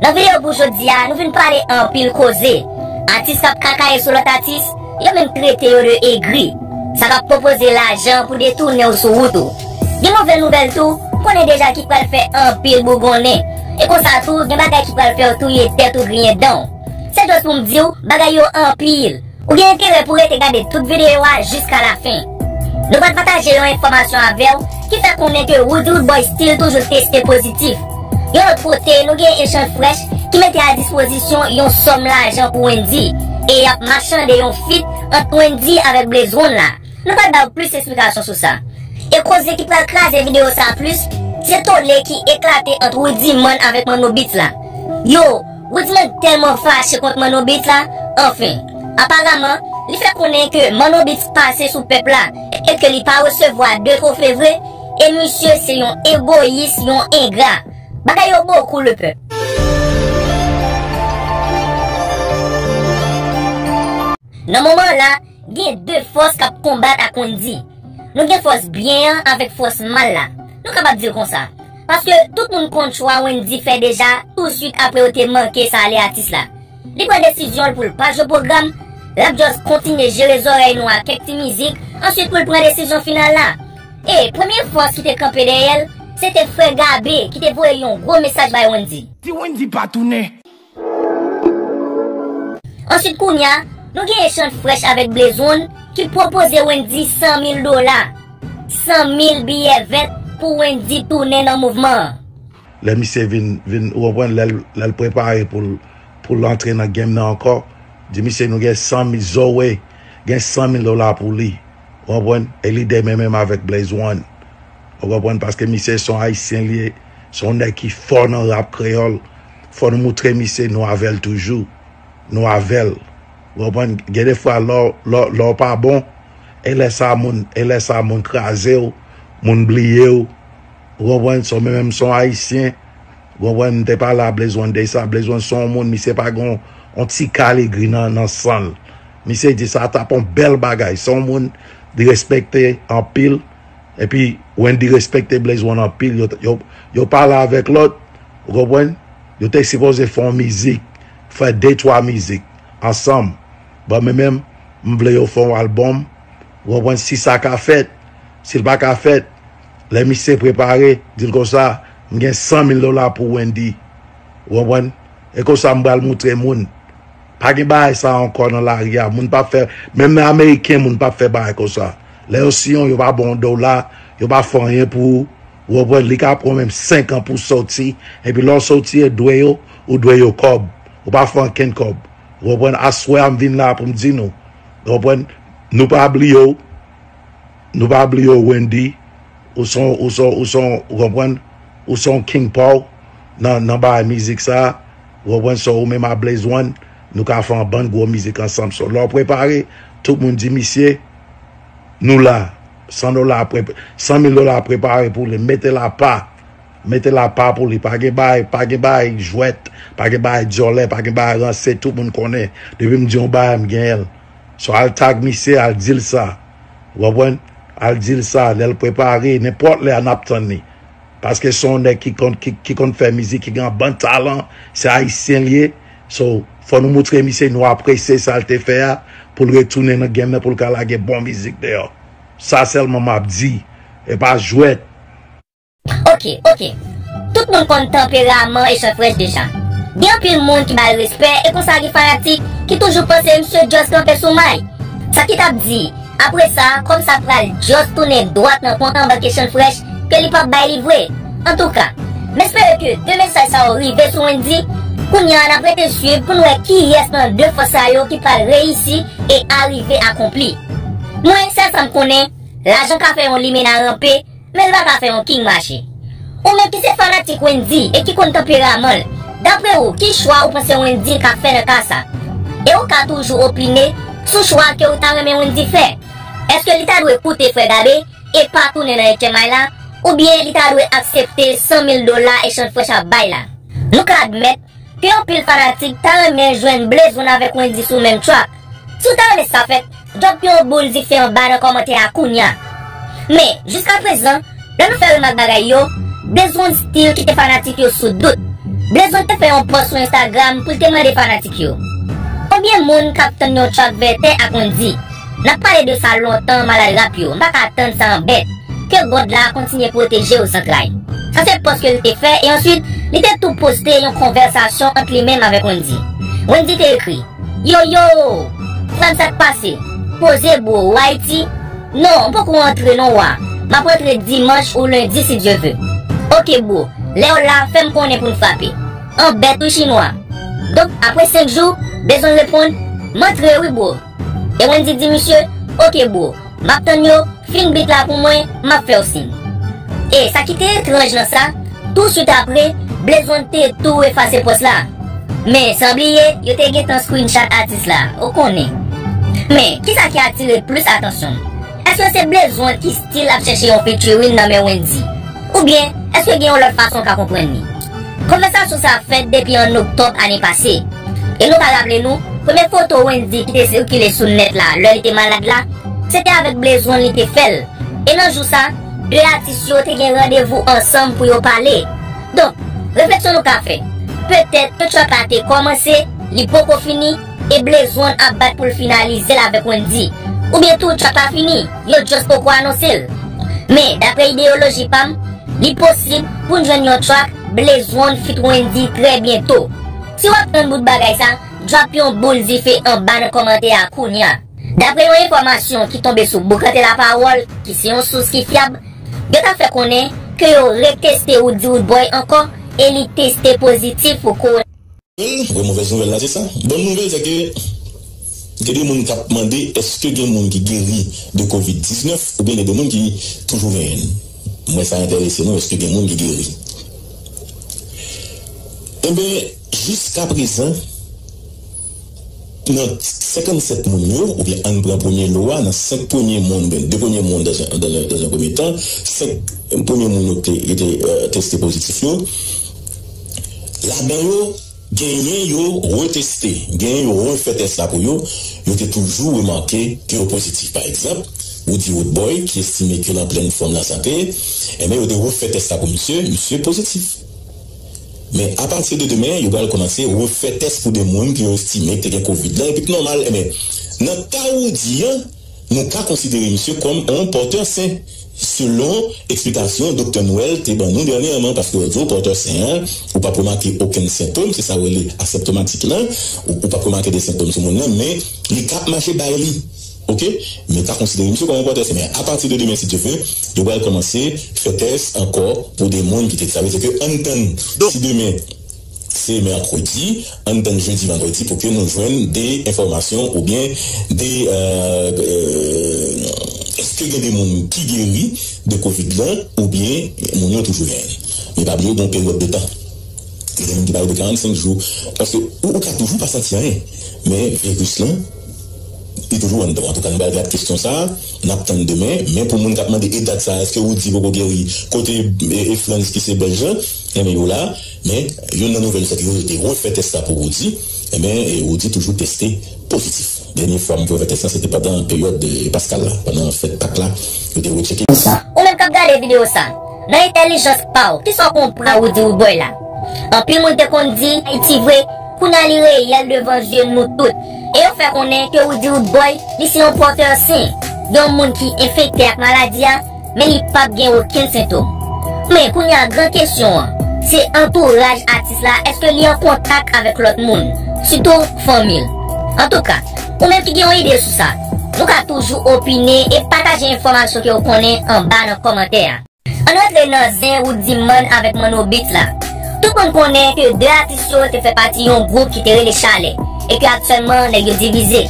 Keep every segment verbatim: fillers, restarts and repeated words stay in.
Nan videyo pou jodi a, nou vin pale anpil koze. Atis k ap kakaye sou lòt atis, yo menm trete yo de egri. Sa k ap pwopoze lajan pou detounen w sou wout ou. Gen move nouvèl tou, m konnen deja ki pral fè anpil bougonnen. E konsa tou, gen bagay ki pral fè w touye tèt ou griyen dan w. Se jis pou m di w, bagay yo anpil. Ou gen enterè pou w rete gade tout videyo a jiska lafen. Nou pral pataje yon enfòmasyon avè w ki fè konnen ke Roody Roodboy Steel toujou teste pozitif. Yon lòt kote, nou gen Echanj Frèch ki mete a dispozisyon yon sòm lajan pou Wendyy, e y ap machande yon feat ant Wendyy avèk Blaze One la. Nou pral ba w plis esplikasyon sou sa. E koze ki pral kraze videyo sa a plis, se tole ki eklate ant Roody Man avèk Manno Beats la. Yo, Roody Man tèlman fache kont Manno Beats la, anfen. Aparaman, li fè konnen ke Manno Beats pase sou pèp la e ke li pa resevwa de twofe vre, e misye se yon egoyis, yon engra. Bagay yo bokou, lepèp. Nan moman la, gen de fòs k ap konbat ak Wendyy. Nou gen fòs byen an avèk fòs mal la. Nou kapab di l konsa. Paske tout moun konn chwa Wendyy fè deja touswit apre yo te manke sa ale atis la. Li pran desizyon l pou l pa jwe pwogram, l ap just kontinye jere zòrèy nou ak kèk ti mizik, answit pou l pran desizyon final la. E premye fòs ki te kanpe dèyè l, se te frè Gabe ki te voye yon gwo mesaj bay Wendyy. Si Wendyy pa tounen, Answit kounye a, nou gen Echanj Frèch avèk Blaze One ki pwopoze Wendyy san mil dola, san mil biyè vèt pou Wendyy tounen nan mouvman an. Lè misye vin, vin, ou konprann, lè l, lè l prepare pou l, pou l antre nan game nan ankò, di misye nou gen san mil Zoe, gen san mil dola pou li. Ou konprann? E li de men menm avèk Blaze One. Ou konprann? Paske misye se yon Ayisyen li ye, se yon nèg ki fò nan rap kreyòl. Fò nou moutre misye nou avè l toujou. Nou avè l. Ou konprann? Gen de fwa lè w, lè w, lè w pa bon, e lè sa moun, e lè sa moun kraze w, moun bliye w. Ou konprann? So, men menm se yon Ayisyen. Ou konprann? M te pale a Blaze One de sa. Blaze One se yon moun, misye pa gen yon ti kal egri nan, nan san l. Misye di sa t ap yon bèl bagay. Se yon moun li respekte anpil. Epi Wendyy respekte Blaze One anpil. Yo, yo, yo pale avèk lòt. Ou konprann? Yo te sipoze fè yon mizik. Fè de twa mizik ansanm. Bon, men menm, m vle yo fè yon albòm. Ou konprann? Si sa ka fèt, si l pa ka fèt, lè misye prepare, di l konsa, m gen san mil dola pou Wendyy. Ou konprann? E konsa m pral moutre moun. Pa gen bagay sa ankò nan lari a. Moun p ap fè, menm nan Ameriken, moun p ap fè bagay konsa. Lè yo siyen w, yo pa ba w yon dola, yo pa fè anyen pou ou. Ou konprann? Li ka pran menm senk an pou w soti. Epi lè w soti, e dwe yo, ou dwe yo kòb. Ou pa fè ankenn kòb. Ou konprann? Aswè a, m vin la pou m di nou. Ou konprann? Nou pa bliye w. Nou pa bliye w, Wendyy. Ou se yon, ou se yon, ou se yon, ou konprann? Ou se yon king paw nan, nan bagay mizik sa. Ou konprann? So, ou menm a Blaze One, nou ka fè yon bann gwo mizik ansanm. So, lè w prepare, tout moun di misye, nou la. San dola, pre-, san mil dola prepare pou li. Mete l apa. Mete l apa pou li. Pa gen bagay, pa gen bagay jwèt, pa gen bagay dyòlè, pa gen bagay ranse, tout moun konnen. Depi m di yon bagay, m genyen l. So, al tag misye, al di l sa. Ou konprann? Al di l sa, lè l prepare, nenpòt lè a n ap tann li. Paske se yon nèg ki konn, ki, ki konn fè mizik, ki gen yon bann talan, se Ayisyen l ye. So, fò nou moutre misye nou apresye sa l te fè a, pou l retounen nan game nan, pou l ka lage bon mizik deyò. Sa sèlman m ap di. E pa jwèt. Ok, ok. Tout moun konn tanperaman Echanj Frèch deja. Gen anpil moun ki ba l respè e konsa gen fanatik ki toujou panse misye just kanpe sou may. Sa ki t ap di, apre sa, kòb sa pral just tounen dwat nan kont an bank Echanj Frèch ke li p ap bay li vre. Antouka, m espere ke de mesaj sa yo rive sou Wendyy. Kounye a n ap rete swiv pou n wè kiyès nan de fòs sa yo ki pral reyisi e arive akonpli. Mwen, sèl sa m konnen, lajan ka fè yon limena ranpe, men l pa ka fè yon king mache. Ou menm ki se fanatik Wendyy e ki konn tanperaman l, dapre ou, ki chwa ou panse Wendyy ka fè nan ka sa? E ou ka toujou opine sou chwa ke ou ta renmen Wendyy fè. Èske li ta dwe koute frè Gabe e pa tounen nan H M I la, oubyen li ta dwe aksepte san mil dola Echanj Frèch ap bay la? Nou ka admèt ke anpil fanatik ta renmen jwenn Blaze One avèk Wendyy sou menm track. Si w ta renmen sa fèt, drop yon boul dife anba nan kòmantè a kounye a. Men, jiskaprezan, lè nou fè remak bagay yo, Blaze One Steel kite fanatik yo sou dout. Blaze One te fè yon pòs sou Instagram pou l te mande fanatik yo: konbyen moun k ap tann yon track vètè ak Wendyy? N ap pale de sa lontan, malad rap yo, m pa ka tann sa anbèt. Ke God la kontinye pwoteje w Zantray. Sa se pòs ke l te fè e answit, li te tou poste yon konvèsasyon ant li menm avèk Wendyy. Wendyy te ekri: Yo, yo! Frè m, sa k pase? Poze, bro, ou Ayiti? Non, m poko antre non, wa. M ap antre dimanch ou lendi, si Dye ve. Oke, bro, lè w la, fè m konnen pou n frape. Anbèt wi, chinwa. Donk, apre senk jou, Blaze One reponn: M antre wi, bro. E Wendyy di misye: Oke, bro, m ap tann yo, fin beat la pou mwen, m ap fè w siy. E sa ki te etranj nan sa, tou swit apre, Blaze One te tou efase pòs la. Men, san bliye, yo te gentan screenshot atis la, ou konnen. Men, kisa ki atire plis atansyon m? Èske se Blaze One ki still ap chèche yon featuring nan men Wendyy? Oubyen, èske gen yon lòt fason w ka konprann li? Konvèsasyon sa ap fèt depi an oktòb ane pase. E nou ka raple nou, premye foto Wendyy ki te sikile sou nèt la lè li te malad la, se te avèk Blaze One li te fè l. E nan jou sa, de atis yo te gen randevou ansanm pou yo pale. Donk, refleksyon nou ka fè, petèt ke track la te kòmanse, li poko fini, e Blaze One ap bat pou l finalize l avèk Wendyy. Oubyen tou, track la fini, yo just poko anonse l. Men, dapre ideyoloji pa m, li posib pou n jwenn yon track Blaze One feat Wendyy trè byento. Si w ap tann bout bagay sa, drop yon boul dife anba nan kòmantè a kounya. Dapre yon enfòmasyon ki tonbe sou Boukante Lapawòl, ki se yon sous ki fyab, yo ta fè konnen ke yo reteste Roody Roodboy ankò e li teste pozitif pou kowona. Vrè movèz nouvèl la, se sa. Bòn nouvèl, se ke gen de moun k ap mande èske gen moun ki geri de kovid diznèf oubyen gen de moun ki toujou genyen l. M wè sa enterese nou, èske gen moun ki geri. Enben, jiskaprezan, nan senkannsèt moun yo, oubyen ann pran premye lo a, nan senk premye moun, oubyen de premye moun dans un, dans un, dans un premier temps, senk premye moun yo te, yo te, euh, teste pozitif yo, ladan yo, genyen yo reteste, genyen yo refè tès la pou yo, yo te toujou remake ke yo pozitif. Pa egzanp, Roody Roodboy, ki estime ke l an plèn fòm lasante, enben, yo te refè tès la pou misye, misye pozitif. Men apati de demen, yo pral kòmanse refè tès pou de moun ke yo estime ki te gen kovid la, epi k nòmal, enben, nan ka Roody an, nou ka konsidere misye kòm yon pòtè sen, selon eksplikasyon Doktè Noël te ban nou dènyèman, paske w di w pòtè sen an, ou p ap remake okenn sentòm, se sa yo rele asèptomatik lan, ou, ou p ap remake de sentòm sou moun nan, men li ka ap mache bay li. Oke? Men ka konsidere misye kòm yon pòtè sen. Men apati de demen, si Dye ve, yo pral kòmanse fè tès ankò pou de moun ki te, sa vle di ke ann tann, si demen se mèkredi, ann tann jedi, vandredi pou ke nou jwenn de enfòmasyon oubyen de, euh, euh, èske gen de moun ki geri de kovid lan oubyen moun yo toujou genyen l. Men pa bliye, gen yon peryòd de tan. Gen de moun ki pale de karannsenk jou. Paske ou, ou ka toujou pa santi anyen. Men viris lan, li toujou anndan w. Antouka, nou pral gad kesyon sa a, n ap tann demen. Men pou moun k ap mande, e dat sa a, èske Roody poko geri? Kote, e, e Frantz ki se bèl jan? Enben, yo la. Men, youn nan nouvèl, se ke yo te refè tès la pou Roody. Enben, e Roody toujou teste pozitif. Dènye fwa m te refè tès la, se te pandan peryòd de Paskal la, pandan fèt Pak la, yo te retcheke. Ou menm k ap gade videyo sa, nan entèlijans pa w, kisa w konprann Roody Roodboy la? Anpil moun te konn di Ayiti vre, kounye a li reyèl devan zye nou tout. E yo fè konnen ke Roody Roodboy, li se yon pòtè sen, yon moun ki enfekte ak maladi a, men li p ap gen okenn sentòm. Men kounye a, gran kesyon an, se antouraj atis la, èske li an kontak avèk lòt moun, sitou fanmi l? Antouka, ou menm ki gen yon ide sou sa, nou ka toujou opine e pataje enfòmasyon ke w konnen anba nan kòmantè a. Ann rantre nan zen Roody Man avèk Manno Beats la. Tout moun konnen ke de atis yo te fè pati yon gwoup ki te rele Chalè, e ke aktyèlman nèg yo divize.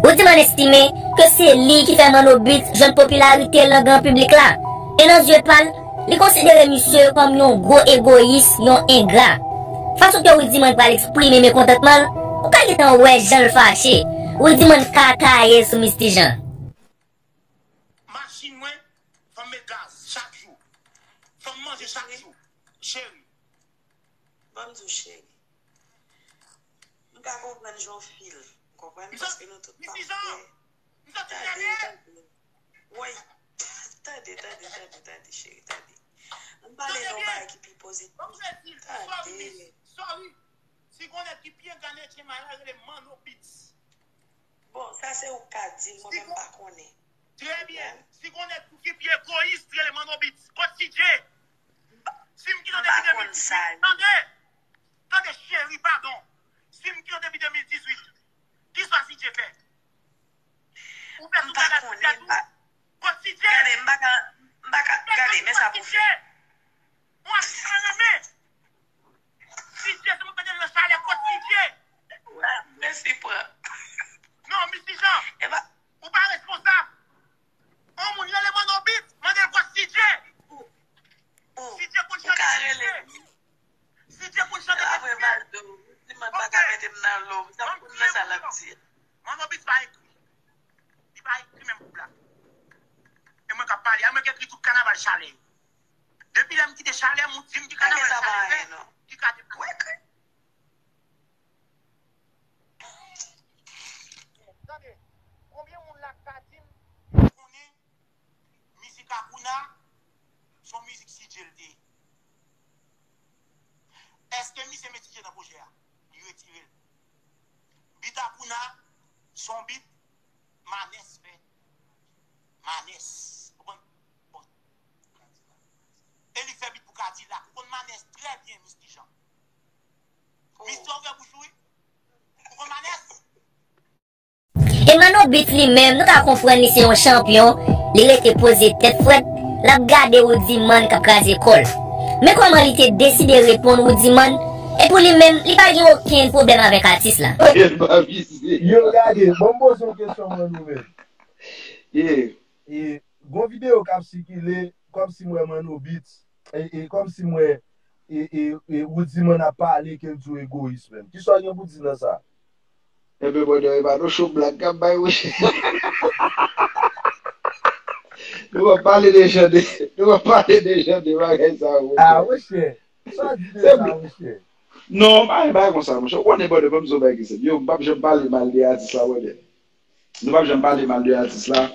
Roody Man estime ke se li ki fè Manno Beats jwenn popilarite l nan gran piblik la. E nan zye pa l, li konsidere misye kòm yon gwo egoyis, yon engra. Fason ke Roody Man pral eksprime mekontantman l, ou ka gentan wè jan l fache. Roody Man ka taye sou Misty Jean. Machin mwen, fò m met gaz chak jou. Fò m manje chak jou. Cheri. Ban m di w, cheri. M ka konprann jan w feel. Ou konprann? Paske nou tout pa prè. Tande, tande. Woy. Tande, tande, tande, tande, cheri, tande. Ann pale nan yon bagay ki pi pozitif. Tande. Sorry. Si gon nèg ki pi enganetye malad, rele Manno Beats. Bon, sa se ou k ka di, mwen menm m pa konnen. Trè byen. Si gon nèg ki pi egoyis, rele Manno Beats. Kot C J? Si m kite w depi de mil dizuit, tande! Tande cheri, padon. Si m kite w depi de mil dizuit, kisa C J fè? Ou fè tout bagay pou tèt ou. Kot C J? Gade, m pa ka, m pa ka, gade, men sa pou fè. Mwen, mwen renmen. C J, se mwen mete l nan chalè, kot C J? Mèsi, pran. Non, Misti Jan, ou pa responsab. On moun rele Manno Beats, mande l kot C J. C J konn chante. C J konn chante. Apre m al di w, si mwen pa ka mete m nan lo, m t ap konn nan sa l ap di. Manno Beats pa ekri. Li pa ekri menm pou blag. E mwen k ap pale a, mwen k ekri tout kanaval chalè yo. Depi lè m kite chalè, moun di m ki kanaval chalè fè, ki ka deplase. Tande, konbyen moun la k ka di m, yo konnen mizik Akouna, se yon mizik C J l te ye? Èske misye met C J nan pwojè a? Li retire l. Bit Akouna, se yon bit Manès fè. Manès. Ou konn? E li fè bit pou Kadilak. Ou konn Manès trè byen, Misti Jan. Misti, ou ouvè bouch ou, wi. Ou konn Manès? E Manno Beats li menm, nou ka konprann li se yon chanpyon, li rete poze tèt frèt, l ap gade Roody Man k ap kraze kò l. Men kòman li te deside reponn Roody Man, e pou li menm, li pa gen okenn pwoblèm avèk atis la. Yo gade, bon m poze yon kesyon mwen nou menm. E, gon videyo k ap sikile, kòmsi m wè Manno Beats, e, e, kòmsi m wè, e, e, e, Roody Man ap pale ke l di w egoyis menm. Kisa w gen pou di nan sa? Enben, brother, e pa nou show blag k ap bay, wi. Nou p ap pale de jan de, nou p ap pale de jan de bagay sa yo, monchè. Ah, monchè. Sa di de sa, monchè? Non, pa gen bagay konsa, monchè. Ou konnen, brother, ban m di w bagay ki senp. Yo, m p ap janm pale mal de atis la, brother. Nou p ap janm pale mal de atis la.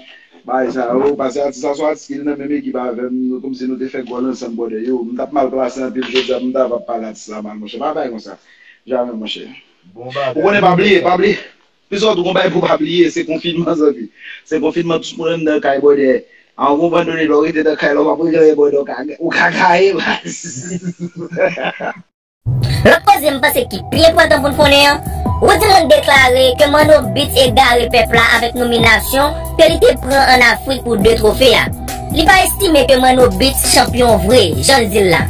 Bagay sa yo, paske atis la se yon atis ki nan menm ekip avè m. Nou kòmsi nou te fè gòl ansanm, brother. Yo, m t ap mal plase anpil jodi a pou m ta va pale atis la mal, monchè. Pa bagay konsa. Jamè, monchè. Ou konnen, pa bliye, pa bliye. Pi sòt ou gon bagay pou pa bliye, se konfinman, zanmi. Se konfinman, tout moun anndan kay, brother. A yon moman done, lè w rete nan kay la, w p ap regle anyen, brother, ou ka, ou ka gaye, baz. Lòt koze m panse ki pi enpòtan pou n konnen an, Roody Man deklare ke Manno Beats egare pèp la avèk nominasyon ke li te pran ann Afrik pou de twofe a. Li pa estime ke Manno Beats chanpyon vre, jan l di l la.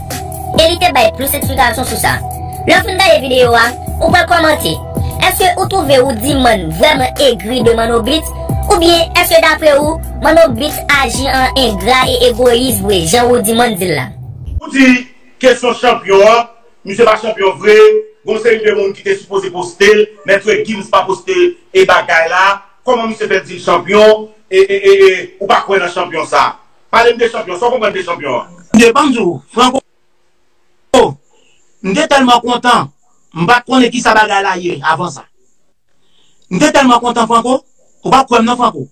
E li te bay plis eksplikasyon sou sa. Lè w fin gade videyo a, ou pral kòmante. Èske ou twouve Roody Man vrèman egri de Manno Beats? Oubyen èske dapre ou, Manno Beats aji an engra e egoyis vre, jan Roody Man di l la? Ou di kesyon chanpyon an, misye pa chanpyon vre, gon seri de moun ki te sipoze poste l, Mèt Gims pa poste e bagay la, kòman misye fè di l chanpyon, e, e, e, e, ou pa kwè nan chanpyon sa? Pale m de chanpyon, sa w konprann de chanpyon an? Depann di w, Franco, m te tèlman kontan, m pa t konnen kisa bagay la ye avan sa. M te tèlman kontan, Franco, ou pa kwè m non, Franco.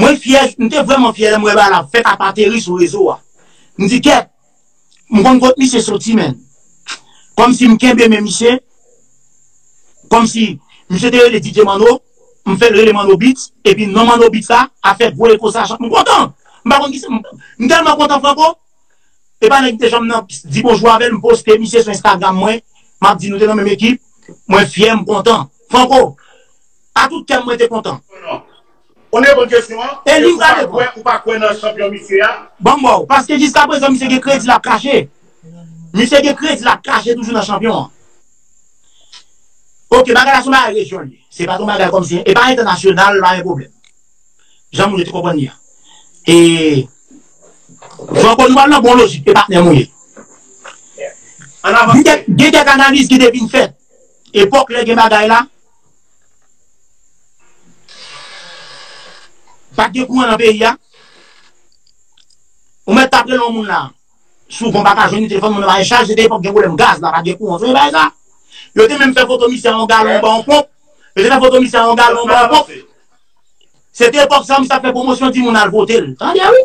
Mwen fyè, m te vrèman fyè lè m wè bagay la fèt ap ateri sou rezo a. M di, kèt, m konn kot misye soti, menn. Kòmsi m kenbe men misye, kòmsi misye te rele D J Manno, m fè l rele Manno Beats, epi non Manno Beats la ap fè gwo eko sa, m kontan. M pa konn kisa, m, m tèlman kontan, Franco. E pa nèg m te janm nan di bonjou avè l, m poste misye sou Instagram mwen, m ap di nou te nan menm ekip, mwen fyè, m kontan. Franco, a tout kè m mwen te kontan. Ou reponn kesyon an, e ou pa kwè, ou pa kwè nan chanpyon misye a? Ban m ba w, paske jiskaprezan misye gen kredi l ap kache. Misye gen kredi l ap kache toujou nan chanpyon an. Oke, bagay la se yon bagay rejyon li ye. Se pa t yon bagay kòmsi, e pa entènasyonal, pa gen pwoblèm. Jan moun yo te konprann li a. E, Franco, nou pral nan bon lojik, e patnè m ou ye. Gen kèk, gen kèk analiz ki te vin fèt. Epòk lè gen bagay la, pa t gen kouran nan peyi a. Ou mèt t ap rele yon moun la. Souvan, pa ka jwenn li, telefòn moun nan pa gen chaj, se te epòk gen pwoblèm gaz la, pa t gen kouran. Sonje bagay sa? Yo te menm fè foto misye a yon galon anba yon ponp. Yo te fè foto misye a yon galon anba yon ponp. Se te epòk sa misye ap fè pwomosyon, di moun al vote l. Tande wi.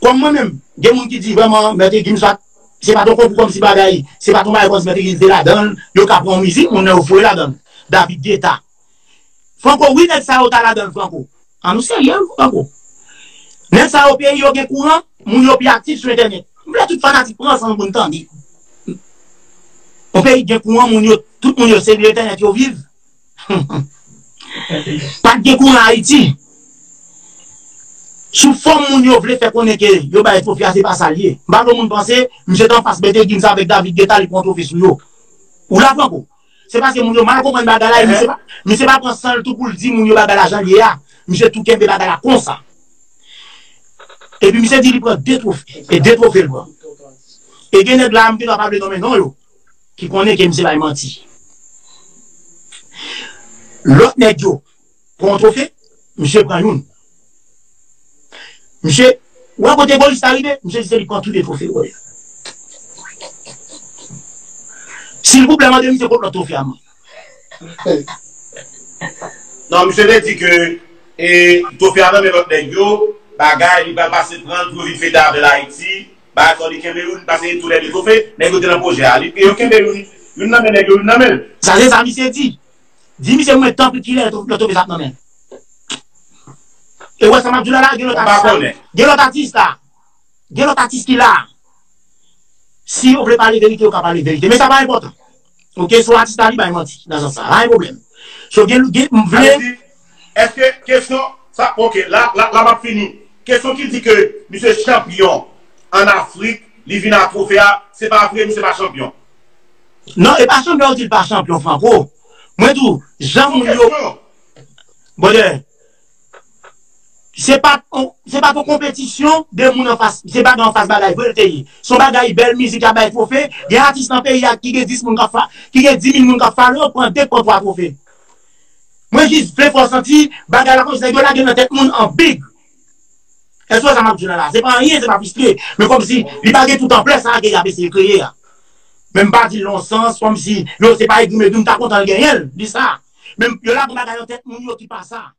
Kòm mwen menm, gen moun ki di vrèman Mèt Gims pa t Se pa t yon konkou kòmsi bagay, se pa t yon bagay kòmsi Mèt Eglise te ladan l, yo ka pran yon mizik, moun nan yo voye ladan l. David Guetta. Franco, wi, nèg sa yo ta ladan l, Franco. An nou serye, wi, Franco. Nèg sa yo, peyi yo gen kouran, moun yo pi aktif sou entènèt. M vle tout fanatik pran san pou n tande. Yon peyi gen kouran, moun yo, tout moun yo se de entènèt yo viv. Pa t gen kouran Ayiti. Sou fòm moun yo vle fè konnen ke yo bay twofe a, se pa sa l ye. M pa vle moun panse misye t anfas Mèt Eglise avèk David Guetta, li pran twofe sou yo. Ou la, Franco? Se paske moun yo mal konprann bagay la, e misye pa, misye pa pran san l tou pou l di moun yo bagay la jan l ye a. Misye tou kenbe bagay la konsa. Epi misye di li pran de twofe. E de twofe l pran. E gen nèg la, m te ka pa vle nonmen non yo, ki konnen ke misye bay manti. Lòt nèg yo pran yon twofe, misye pran youn. Misye, ou wè kote egoyis la rive? Misye di se li pran tou de twofe yo. Silvouplè, mande misye kot lòt twofe a, mwen. Non, misye te di ke e, twofe a nan men lòt nèg yo, bagay, li pral pase pran l pou yo vin fete avè l Ayiti, bagay sa li kenbe youn, pase tou lè de twofe, nèg yo te nan pwojè a. Li, yo kenbe youn, youn nan men nèg yo, youn nan men l. Sa se sa misye di. Di misye mwen tanpri kilè lòt twofe sa ap nan men l. E wè sa m ap di w la la, gen lòt atis la. Gen lòt atis la. Gen lòt atis ki la. Si yo vle pale verite, yo ka pale verite. Men sa pa enpòtan. Oke, so atis la li bay manti nan sans sa. Pa gen pwoblèm. So gen, gen, m vle. Èske kesyon, sa, oke, la, la, la m ap fini. Kesyon ki di ke misye chanpyon ann Afrik, li vin a twofe a, se pa vre, misye pa chanpyon. Non, e pa chanpyon yo di l pa chanpyon, Franco. Mwen tou, jan moun yo. Brother, se pa se pa yon konpetisyon de moun anfas, se bagay anfas bagay vre l te ye. Se yon bagay bèl mizik y ap bay twofe, gen atis nan peyi a ki gen dis moun k ap fa, ki gen dis mil moun k ap follow yo, pran de pran twa twofe. Mwen jis vle fè w santi bagay la kòmsi nèg yo lage nan tèt moun an big. Èske w wè sa m ap di w la la? Se pa anyen, se pa fristre. Men kòmsi li pa gen tout anplè sa ke y ap eseye kreye a. Men m pa di l nan yon sans kòmsi yo se pa egri m egri m ta kontan l genyen l, li sa. Men yo lage yon bagay nan tèt moun yo ki pa sa.